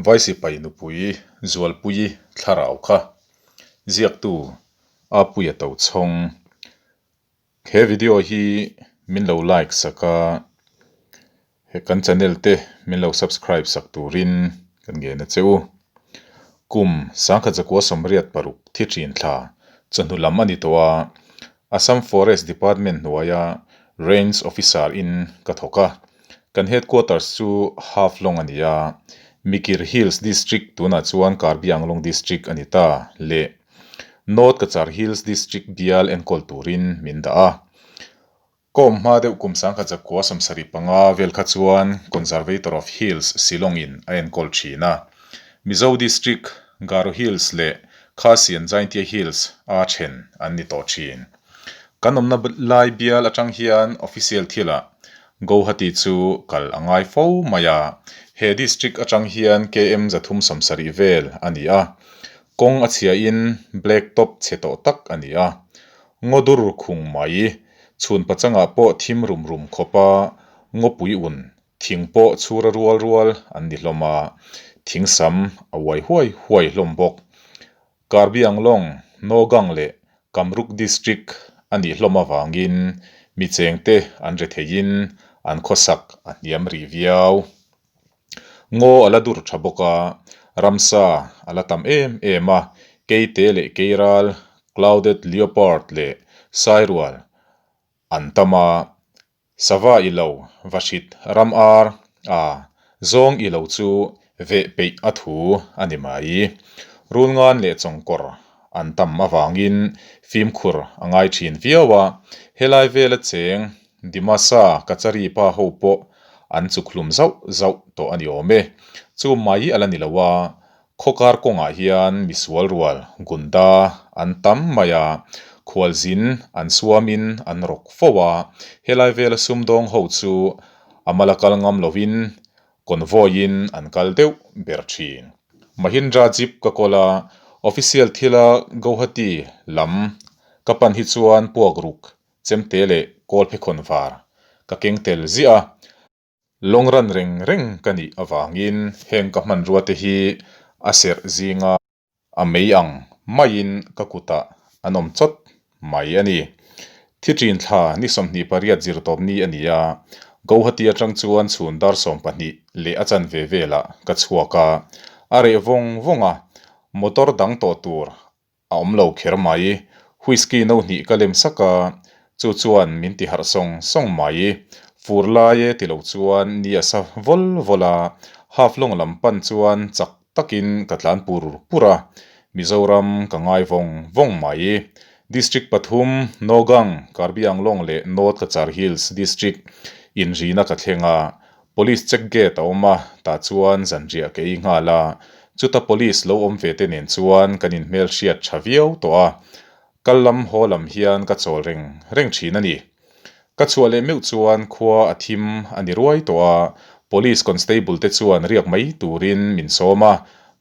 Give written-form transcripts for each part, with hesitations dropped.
Vai sipai nupui Zualpuii thlarau kha ziaktu Apuia Tochhawng. He video hi min lo like sak a, he kan channel te min lo subscribe sak turin kan ngen a che u. Kum 1986 thi thin thla chawhnu lam a ni tawh a, Assam Forest Department hnuaia Range Officer in ka thawk a, kan headquarters chu Haflong a ni a, Mikir Hills District tunah chuan Karbi Anglong District a ni ta leh North Cachar Hills District bial enkawl turin min dah a. Ka awm hma deuh kum 1975 vel kha chuan Conservator of Hills Shillong in a enkawl thin a. Mizo District, Garo Hills leh Khasi and Jaintia Hills a then an ni tawh thin. Kan awmna lai bial atang hian official thilah Guwahati chu kal a ngai fo mai a. He district atang hian KM 370 vel a ni a. Kawng a chhiain black top chhe tawh tak a ni a. Ngawdur khung mai, chhun pachangah pawh thim rum rum khawpa ngawpui un thing pawh chhura rual rual an ni hlawm a, thing sam a uai huai huai hlawm bawk. Karbi Anglong, Nogang leh Kamruk District a nih hlawm avangin mi chengte an re theiin an khawsak a hniam rih viau. Ngaw a la dur tha bawk a, ramsa a la tam em em a, keite leh keiral, clouded leopard leh sairual an tam a, sava i lo va hrit ram ar a, zawng i lo chu veh peih a thu a ni mai. Rulngan leh chawngkawr an tam avangin fimkhur a ngai thin viau a, helai vela cheng Dimasa Kachari pa ho pawh an chuk hlum zauh zauh tawh a ni awm e. Chu mai a la ni lo a, khawkar kawngah hian misual rual Gunda an tam mai a, khualzin an suamin an rawk fo a, helai vela sumdawng ho chu a mala kal ngam lovin convoy-in an kal deuh ber thin. Mahindra Jeep ka kawl a, official thila Guwahati lam ka pan hi chuan puak ruk Chemte leh kawlphekhawn var ka keng tel ziah a, lawng ran reng reng ka nih avangin heng ka hmanrua te hi a serh zinga a mei ang maiin ka kutah an awm chawt mai a ni. Thi ṭin thla ni 28 zirtawp ni a ni a, Guwahati aṭang chuan chhun dar 12 leh a chanve velah ka chhuak a, a reh vawng vawng a, motor dang tawh tur A awm lo kher mai. Whisky no hnih ka lem sak a, chu chuan min ti harh sawng sawng mai. Fur lai e ti lo chuan ni a sa vawl vawl a, Haflong lam pan chuan chak takin ka tlan pur pur a, Mizoram ka ngai vawng vawng mai. District pathum, Nogang, Karbi Anglong leh North Cachar Hills District inrina ka thleng a, Police check gate a awm a, tah chuan zanriah ka ei nghal a, chuta police lo awm ve te nen chuan kan inhmel hriat tha viau tawh a, kal lam haw lam hian ka chawl reng reng thin a ni. Ka chhuah leh meuh chuan khua a thim a ni ruai tawh a, police constable te chuan riak mai turin min sawm a,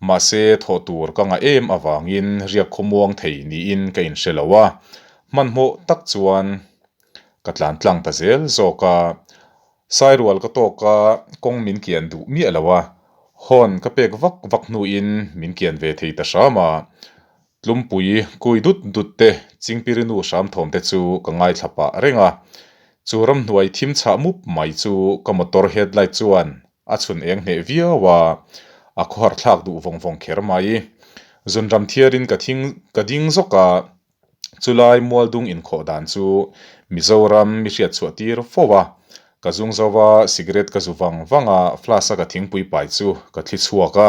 mahse thawh tur ka ngah em avangin riak khawmuang thei niin ka inhre lo a, hmanhmawh tak chuan ka tlan tlang ta zel zawk a. Sairual ka tawk a, kawng min kian duh miah lo a, horn ka pek vak vak hnuin min kian ve thei ta hram a, Tlumpui kui dut dut te, Chingpirinu hram thawm te chu ka ngaithla pah reng a, chu ramhnuai thim chhah mup mai chu ka motor headlight chuan a chhun eng hneh viau a, a khawhar thlak duh vawng vawng kher mai. Zunram thiarin ka thing ka ding zawk a. Chulai mualdung inkhawh dan chu Mizoram mi hriat chhuah tir fo a, ka zung zo a, cigarette ka zu vang vang a, flask a ka thingpui pai chu ka thli chhuak a,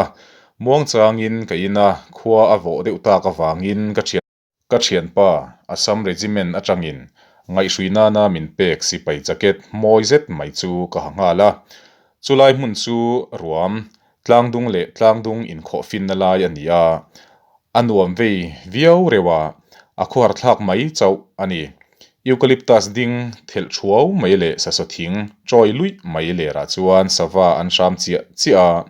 muangchangin ka in a, khua a vawh deuh tak avangin ka thian ka thianpa Assam Regiment atangin ngaihhrui nana min pek sipai jacket mawi zet mai chu ka ha nghal a, chulai hmun chu ruam tlangdung leh tlangdung inkhawh finna lai a ni a, A nuam vei viau reuh a, a khuar thlak mai chauh a ni. Eucalyptus ding thelh thuau mai leh sasaw thing chawi luih mai lerah chuan sava an hram chiah chiah a.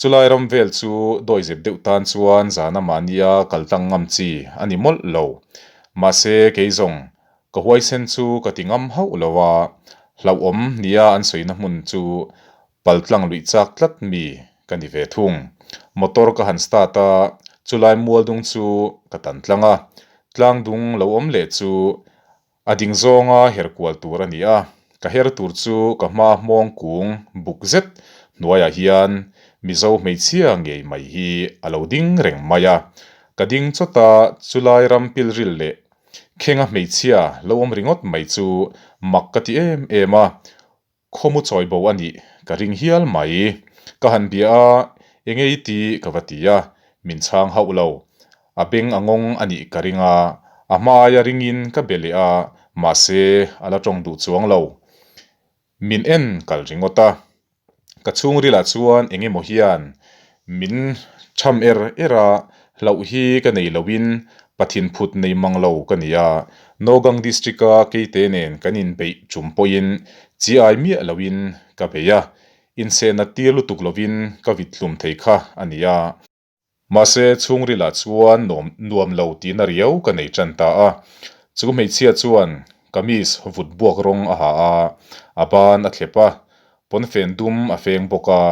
Chulai ram vel chu dawizep deuh tan chuan zana mahnia kal tlang ngam chi a ni mawlh lo. Mahse kei zawng ka huaisen chu ka ti ngam hauh lo a, hlauhawm nia an sawina hmun chu paltlang luih chak tlat mi. ka ni ve thung. Motor ka han start a, chulai mualdung chu ka tan tlang a. Tlangdung lo awm leh chu A ding zawnga her kual tur a ni a, ka her tur chu ka hma hmawng kung buk zet hnuaiah hian Mizo hmeichhia ngei mai hi a lo ding reng mai a. Ka ding chawt a, chulai ram pilril leh khenga hmeichhia lo awm ringawt mai chu mak ka ti em em a, Khawmu chawi bo a nih ka ring hial mai. Ka han bia a, enge i ti ka va ti a, min chhang hauh lo. A beng a ngawng a nih ka ring a, a hma aia ringin ka be leh a, mahse a la tawng duh chuang lo. Min en kal ringawt a. Ka chhungrilah chuan eng emaw hian min cham er er a, hlauh hi ka nei loin Pathin phut nei mang lo ka ni a, Nogang District-a keite nen kan inbeih tum pawhin chi ai miah loin ka bei a, insehna tir lutuk lovin ka vit hlum thei kha a ni a. Mahse, chhungrilah chuan nuam nuam lo tihna riau ka nei tan ta a. Chu hmeichhia chuan kamis vut buak rawng a ha a, a ban a thlep a, pawnfen dum a feng bawk a,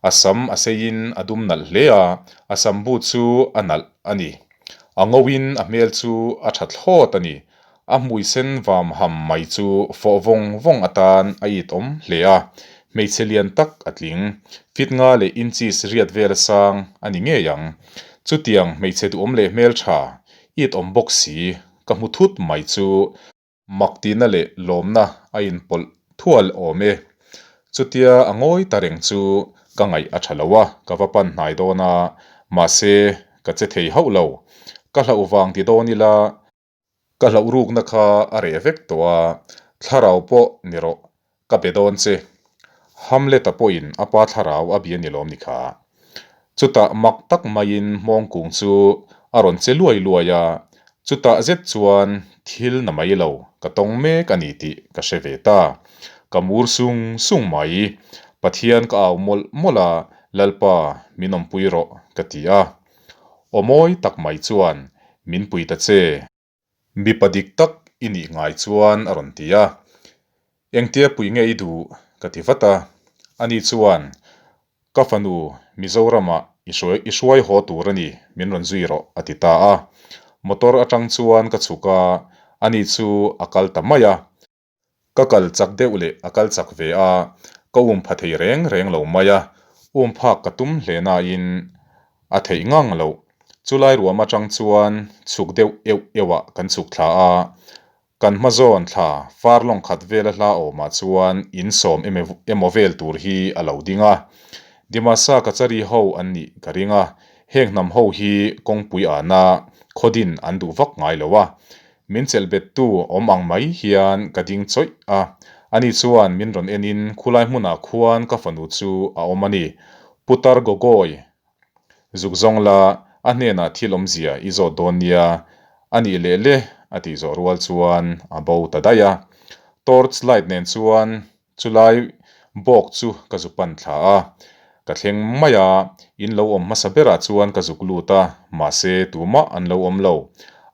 a sam a seiin a dum nalh hle a, a sam bu chu a nalh a ni. A ngoin a hmel chu a tha thlawt a ni. A hmui sen vam ham mai chu fawh vawng vawng atan a it awm hle a, hmeichhe lian tak a tling. Fit nga leh inches riat vel a sang a ni ngei ang. Chutiang hmeichhe duhawm leh hmeltha it awm bawk si ka hmu thut mai chu mak tihna leh lawmna a inpawlh thual awm e. Chutia a ngawi ta reng chu ka ngaih a tha lo a, ka va pan hnai dawn a, mahse ka che thei hauh lo. Ka hlauh vang ti dawn ila Ka hlauh rukna kha a reh vek tawh a, thlarau pawh ni rawh, ka be dawn che. Hamlet-a pawhin a pa thlarau a bia ni lawm ni kha. Chutah mak tak maiin hmawngkung chu a rawn che luai luai a, chutah zet chuan thil na mai lo ka tawng mek a ni tih ka hre ve ta. Ka mur sung sung mai. Pathian ka au mawlh mawlh a, Lalpa min awmpui rawh ka ti a. Aw mawi tak mai chuan min pui ta che. Mipa dik tak i nih ngai chuan a rawn ti a. Engtia pui nge i duh? ka ti vat a. Ani chuan, Ka fanu, Mizoramah i hruai i hruai haw tur a ni, min rawn zui rawh a ti ta a. Motor atang chuan ka chhuk a, ani chu a kal ta mai a. Ka kal chak deuh leh a kal chak ve a, ka um pha thei reng reng lo mai a, um phak ka tum hle nain a theih ngang loh. Chulai ruam atang chuan chhuk deuh euh euh ah kan chhuk thla a, kan hma zawn thla far lawng khat vela hla awmah chuan in sawm emaw vel tur hi a lo ding a. Dimasa Kachari ho an nih ka ring a, heng hnam ho hi kawngpui ana khawdin an duh vak ngai lo a, Min chelh bettu awm ang mai hian ka ding chawih a, ani chuan min rawn enin khulai hmunah khuan ka fanu chu a awm a ni. Putar Gogoi zuk zawng la, a hnenah thil awmzia i zawt dawn nia, a nih leh le a tih zawh rual chuan a bo ta daih a. Torch light nen chuan Chulai bawk chu ka zu pan thla a, ka thleng mai a, in lo awm hmasa berah chuan ka zuk lut a, mahse tumah an lo awm lo.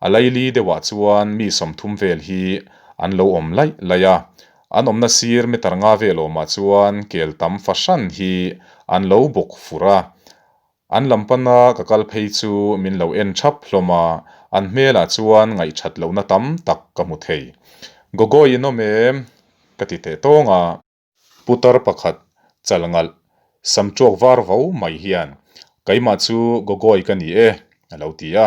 A laili deuhah chuan mi 30 vel hi an lo awm laih laih a, an awmna sir meter nga vel awmah chuan kel tam fahran hi an lo bawk fur a, An lam pana ka kal phei chu min lo en thap hlawm a, an hmelah chuan ngaihthat lohna tam tak ka hmu thei. Gogoi in awm em? ka ti teh tawng a. Putar pakhat chal ngalh sam tuak var vo mai hian, Keimah chu Gogoi ka ni e, a lo ti a.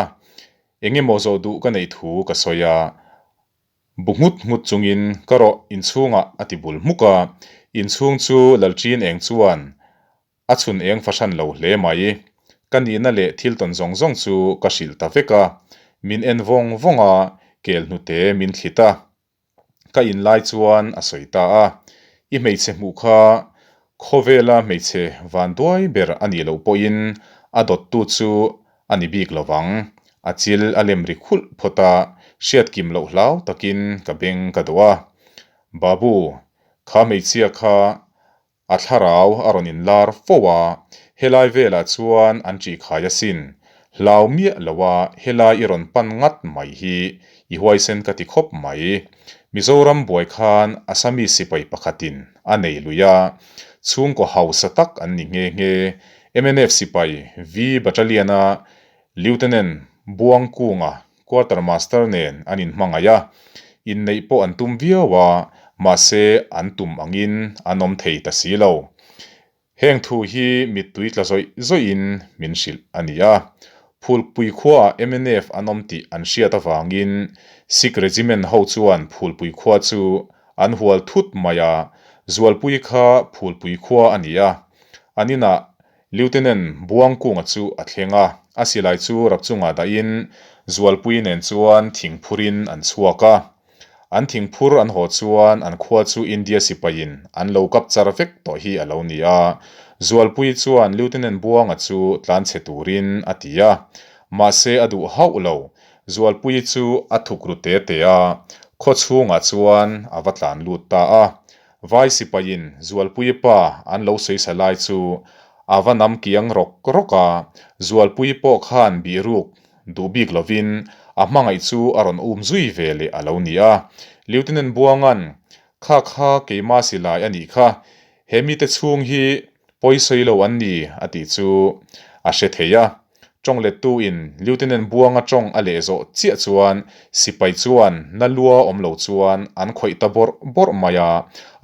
Eng emaw zawh duh ka neih thu ka sawi a. Bu nghut nghut chungin ka rawh inchhungah a ti bul hmuk a, inchhung chu Lalṭin eng chuan A chhun eng fahran lo hle mai. Ka nihna leh thil tawn zawng zawng chu ka hrilh ta vek a. Min en vawng vawng a, kel hnute min thlit a. Ka in lai chuan a sawi ta a. I hmeichhe hmuh kha khawvela hmeichhe van duai ber a nih loh pawhin a dawttu chu a ni bik lo vang. A chil a lem ri khulh phawt a, hriat kim loh hlau takin ka beng ka dawh a. Babu, kha hmeichhia kha A thlarau a rawn inlar fo a, helai velah chuan an ṭihkhai asin. Hlau miah lo a, helai i rawn pan ngat mai hi i huaisen ka ti khawp mai. Mizoram buai khan Assamese sipai pakhatin a nei lui a, chhungkaw hausa tak an ni nghe nghe. Mnf sipai V Battalion-a Lieutenant Buangkunga Quarter Master nen an inhmangaih a, inneih pawh an tum viau a, mahse an tum angin an awm thei ta si lo. Heng thu hi mittui tla zawih zawihin min hrilh a ni a. Phulpui khuaah mnf an awm tih an hriat avangin Sikh Regiment ho chuan Phulpui khua chu an hual thut mai a, Zualpui kha Phulpui khua a ni a. An inah Lieutenant Buangkunga chu a thleng a, a silai chu rap chungah dahin Zualpui nen chuan thingphurin an chhuak a. An thingphur an haw chuan an khua chu India sipaiin an lo kap char vek tawh hi a lo ni a. Zualpui chuan Lieutenant Buanga chu tlanchhe turin a ti a. Mahse a duh hauh lo. Zualpui chu a thuk ru te te a, khaw chhungah chuan a va tlan lut ta a. Vai sipaiin Zualpui pa an lo sawisa lai chu a va nam kiang rawk rawk a. Zualpui pawh khan bihruk Duh bik lovin a hmangaih chu a rawn um zui ve leh a lo ni a. Lieutenant Buanga'n, Kha kha keimah silai a nih kha, he mite chhung hi pawi sawi lo an ni a tih chu a hre thei a. Tawng lettuin Lieutenant Buanga tawng a leh zawh chiah chuan sipai chuan na lua awm lo chuan an khawih ta bawrh bawrh mai a,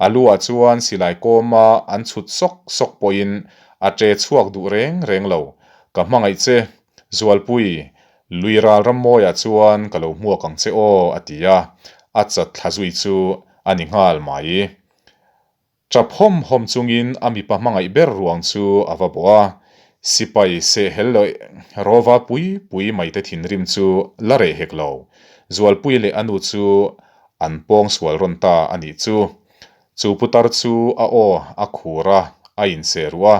a luah chuan silai kawma an chhut sawk sawk pawhin a ṭe chhuak duh reng reng lo. Ka hmangaih che, Zualpui, lui ral rammawiah chuan ka lo hmuak ang che aw, a ti a, a chat thla zui chu a ni nghal mai. Tap hawm hawm chungin a mipa hmangaih ber ruang chu a va bawh a, sipai sehhel leh rawva pui pui maite thinrim chu la reh hek lo. Zualpui leh a nu chu an pawng sual rawn ta a nih chu. Chu putar chu a aw a khur a, a inseh ruh a,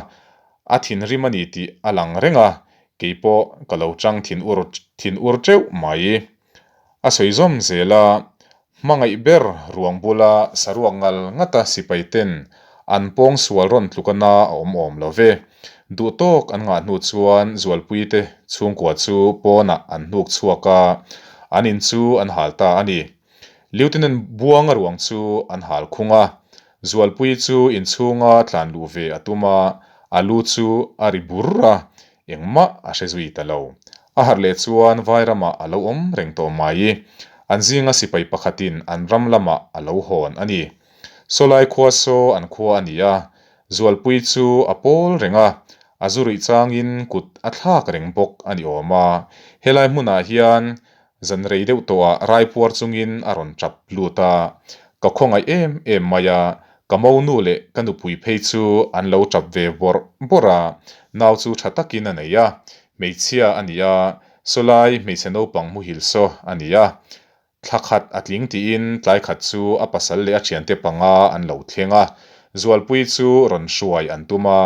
A thinrim a ni tih a lang reng a, kei pawh ka lo chang thin ur thin ur teuh mai. A sawi zawm zel a, hmangaih ber ruang bula saruak ngal ngata sipai ten an pawng sual rawn tluk a na a awm awm lo ve. Duh tawk an ngah hnu chuan Zualpui te chhungkua chu pawnah an hnuk chhuak a, an in chu an hal ta a ni. Lieutenant Buanga ruang chu an hal khung a, Zualpui chu inchhunga tlan luh ve a tum a, a lu chu a ri bur a, engmah a hre zui ta lo. A harh leh chuan vai ramah a lo awm reng tawh mai. An zinga sipai pakhatin an ram lamah a lo hawn a ni. Sawlai khua saw an khua a ni a, Zualpui chu a pawl reng a, a zu ruih changin kut a thlak reng bawk a ni awm a. Helai hmunah hian Zan rei deuh tawhah raipuar chungin a rawn tap lut a, ka khawngaih em em mai a, ka monu leh ka nupui phei chu an lo tap ve bawrh bawrh a, nau chu tha takin a nei a, hmeichhia a ni a, sawlai hmeichhe naupang muhil saw a ni a, thla khat a tling tiin tlai khat chu a pasal leh a thiante panga an lo thleng a, Zualpui chu rawn hruai an tum a.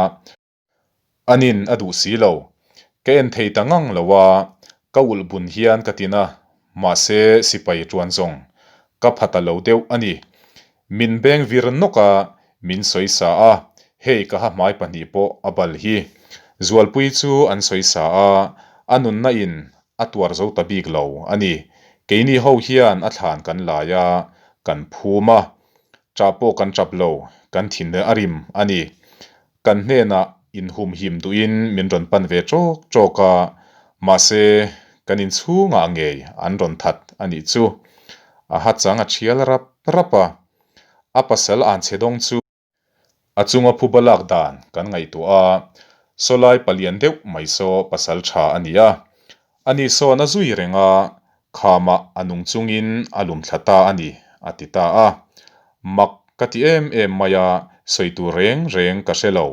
Anin a duh si lo. Ka en thei ta ngang lo a, ka ulh bun hian ka tin a, mahse sipai tuan zawng ka pha ta lo deuh a ni. Min beng vir nawk a, min sawi sa a, hei ka ha hmai pahnih pawh a bal hi. Zualpui chu an sawi sa a, a nunna in a tuar zo ta bik lo a ni. Keini ho hian a thlan kan lai a, kan phum a, ṭah pawh kan ṭap lo, kan thin a rim a ni. Kan hnenah inhumhim duhin min rawn pan ve ṭawk ṭawk a, mahse kan inchhungah ngei an rawn that a nih chu. A ha chang a ṭhial rap rap a, a pasal an chhe dawng chu. A chunga phuba lak dan kan ngaihtuah a, sawlai palian deuh mai saw pasal ṭha a ni a. Ani sawn a zui reng a, Khamah a nung chungin a lum thla ta a ni, a ti ta a. Mak ka ti em em mai a, sawi tur reng reng ka hre lo.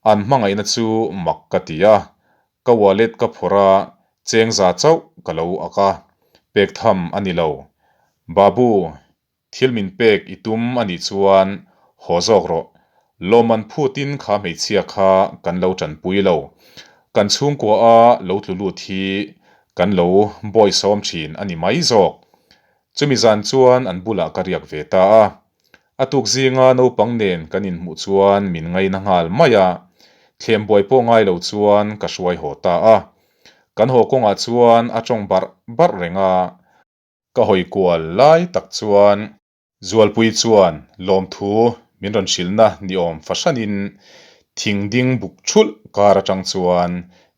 An hmangaihna chu mak ka ti a, ka wallet ka phawrh a, cheng za chauh ka lo ak a, pek tham a ni lo. Babu, Thil min pek i tum a nih chuan haw zawk rawh. Lawmman phutin kha hmeichhia kha kan lo tanpui lo. Kan chhungkua a lo tlu lut hi kan lo bawisawm thin a ni mai zawk. Chumi zan chuan an bulah ka riak ve ta a. A tuk zinga naupang nen kan inhmuh chuan min ngaina nghal mai a. Thlem buai pawh ngai lo chuan ka hruai haw ta a. Kan haw kawngah chuan a tawng barh barh reng a. Ka hawi kual lai tak chuan Zualpui chuan lawmthu min rawn hrilhna ni awm fahranin Thing ding buk thulh kar atang chuan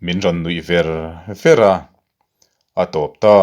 min rawn nuih ver ver a, a tawp ta.